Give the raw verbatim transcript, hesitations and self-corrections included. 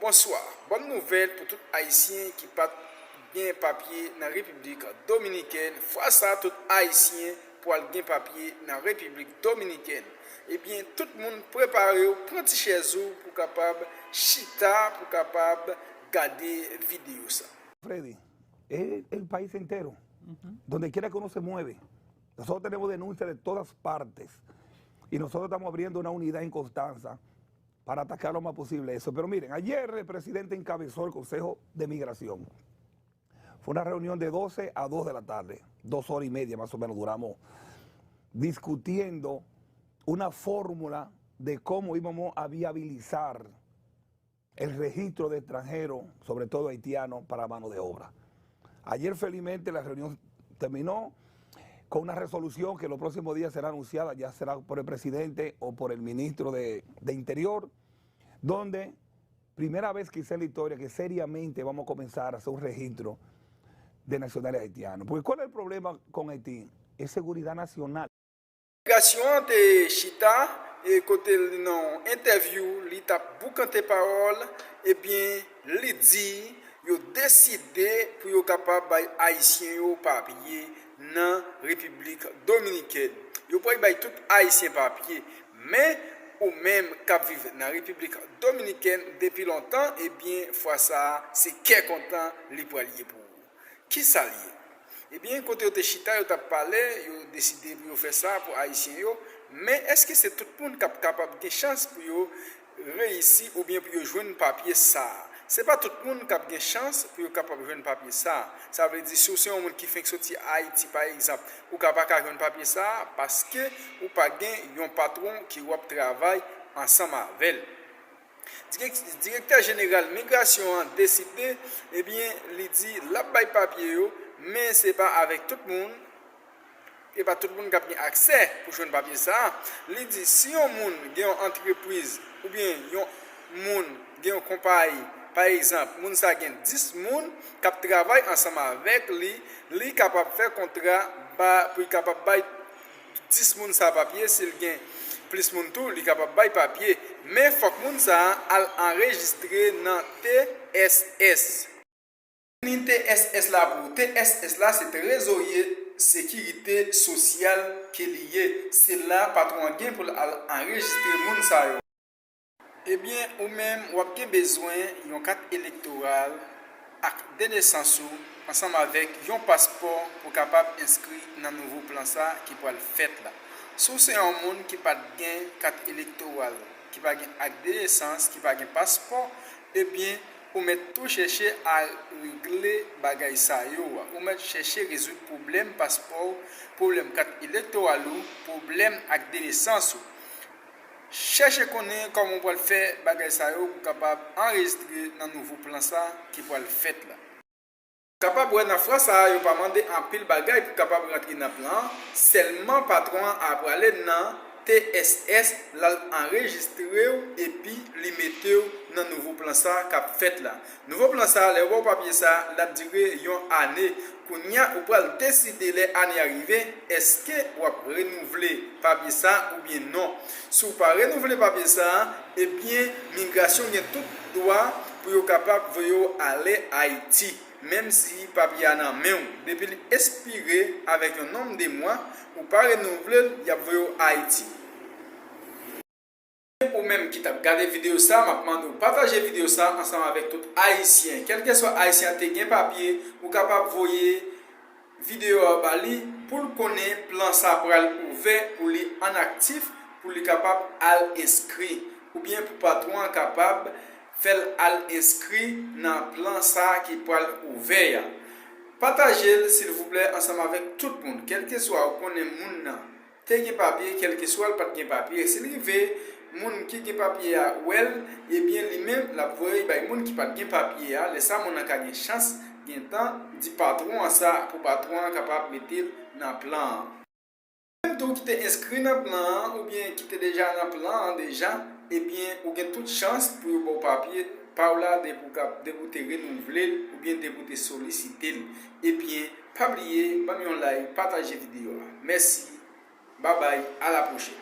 Bonswa. Bòn nouvèl pou tout Ayisyen ki pa t gen papye nan Repiblik Dominikèn. Fwa sa, tout Ayisyen pral gen papye nan Repiblik Dominikèn. Ebyen, tout moun prepare w, pran ti chèz ou pou kapab chita, pou kapab gade videyo sa. Freddy, es el país entero. Donde quiera que uno se mueve, nosotros tenemos denuncias de todas partes. Y nosotros estamos abriendo una unidad en Constanza para atacar lo más posible eso. Pero miren, ayer el presidente encabezó el Consejo de Migración. Fue una reunión de doce a dos de la tarde, dos horas y media más o menos duramos discutiendo una fórmula de cómo íbamos a viabilizar el registro de extranjeros, sobre todo haitianos, para mano de obra. Ayer felizmente la reunión terminó con una resolución que los próximos días será anunciada, ya será por el presidente o por el ministro de, de Interior, donde primera vez quizá en la historia que seriamente vamos a comenzar a hacer un registro de nacionales haitianos. Porque ¿cuál es el problema con Haití? Es seguridad nacional. Imigrasyon an te chita, e kote li nan yon entèvyou, li t ap boukante pawòl, ebyen, li di yo deside pou yo kapab bay Ayisyen yo papye nan Repiblik Dominikèn. Yo pral bay tout Ayisyen papye, men ou menm k ap viv nan Repiblik Dominikèn depi lontan, ebyen, fwa sa a, se kè kontan li pral ye pou ou. Kisa l ye? Ebyen, kote yo te chita, yo t ap pale, yo deside pou yo fè sa pou Ayisyen yo. Men èske se tout moun k ap kapab gen chans pou yo reyisi oubyen pou yo jwenn papye sa a? Se pa tout moun k ap gen chans pou yo kapab jwenn papye sa a. Sa vle di, si w se yon moun ki fenk soti Ayiti, pa egzanp, ou ka pa ka jwenn papye sa a paske ou pa gen yon patwon ke w ap travay ansanm avè l. Dirèk-, Direktè Jeneral Migrasyon an deside, ebyen, li di l ap bay papye yo, men se pa avèk tout moun, e pa tout moun k ap gen aksè pou jwenn papye sa a. Li di si yon moun gen yon antrepriz oubyen yon moun gen yon konpayi, pa egzanp, moun sa gen dis moun k ap travay ansanm avèk li, li kapab fè kontra ba, pou l kapab bay dis moun sa a papye, si l gen plis moun tou, li kapab bay papye. Men fòk moun sa a al anrejistre nan T S S. Ni T S S la pou ou. T S S la se Trezorye Sekirite Sosyal ke li ye. Se la patwon an gen pou l al anrejistre moun sa yo. Ebyen, ou menm, w ap gen bezwen yon kat elektoral ak de nesans ou, ansanm avèk yon paspò pou w kapab enskri nan nouvo plan sa a ki pral fèt la. Si w se yon moun ki pa t gen kat elektoral, ki pa gen ak de nesans, ki pa gen paspò, ebyen, ou mèt tou chèche a regle bagay sa yo a. Ou mèt chèche rezoud pwoblèm paspò w, pwoblèm kat elektoral ou, pwoblèm ak de nesans ou. Chèche konnen kòman w pral fè bagay sa yo pou w kapab anrejistre nan nouvo plan sa ki pral fèt la. Ou kapab wè nan fwa sa a, yo pa mande anpil bagay pou w kapab rantre nan plan an, sèlman patwon an ap prale nan T S S, l al anrejistre w epi li mete w nan nouvo plan sa k ap fèt la. Nouvo plan sa, lè yo ba w papye sa, l ap dire yon ane. Kounye a, ou pral deside lè ane a rive, èske w ap renouvle papye sa oubyen non. Si w pa renouvle papye sa, ebyen, migrasyon gen tout dwa pou yo kapab voye w ale Ayiti, menm si papye a nan men w. Depi l espire avèk yon nonm de mwa, ou pa renouvle l, y ap voye w Ayiti. Ou menm ki t ap gade videyo sa, m ap mande w pataje videyo sa ansanm avèk tout Ayisyen. Kèlkeswa Ayisyen an te gen papye, ou kapab voye videyo a ba li pou l konnen plan sa pral ouvè pou li an aktif, pou li kapab al enskri, oubyen pou patwon an kapab fè l al enskri nan plan sa ki pral ouvè a. Pataje l, silvouplè, ansanm avèk tout moun, kèlkeswa ou konnen moun nan te gen papye, kèlkeswa l pa t gen papye. Si l rive, moun ki gen papye a wè l, ebyen, li menm, l ap voye l bay moun ki pa t gen papye a. Lè sa, moun nan ka gen chans, gen tan, di patwon an sa, pou patwon an kapab mete l nan plan an. Menm tou ki te enskri nan plan an, oubyen ki te deja nan plan an deja, ebyen, ou gen tout chans pou yo ba w papye pa w la depi w ka, depi w te renouvle l, oubyen depi w te solisite l. Ebyen, pa bliye, ban m yon like, pataje videyo a. Mèsi. Babay, a la pwochèn.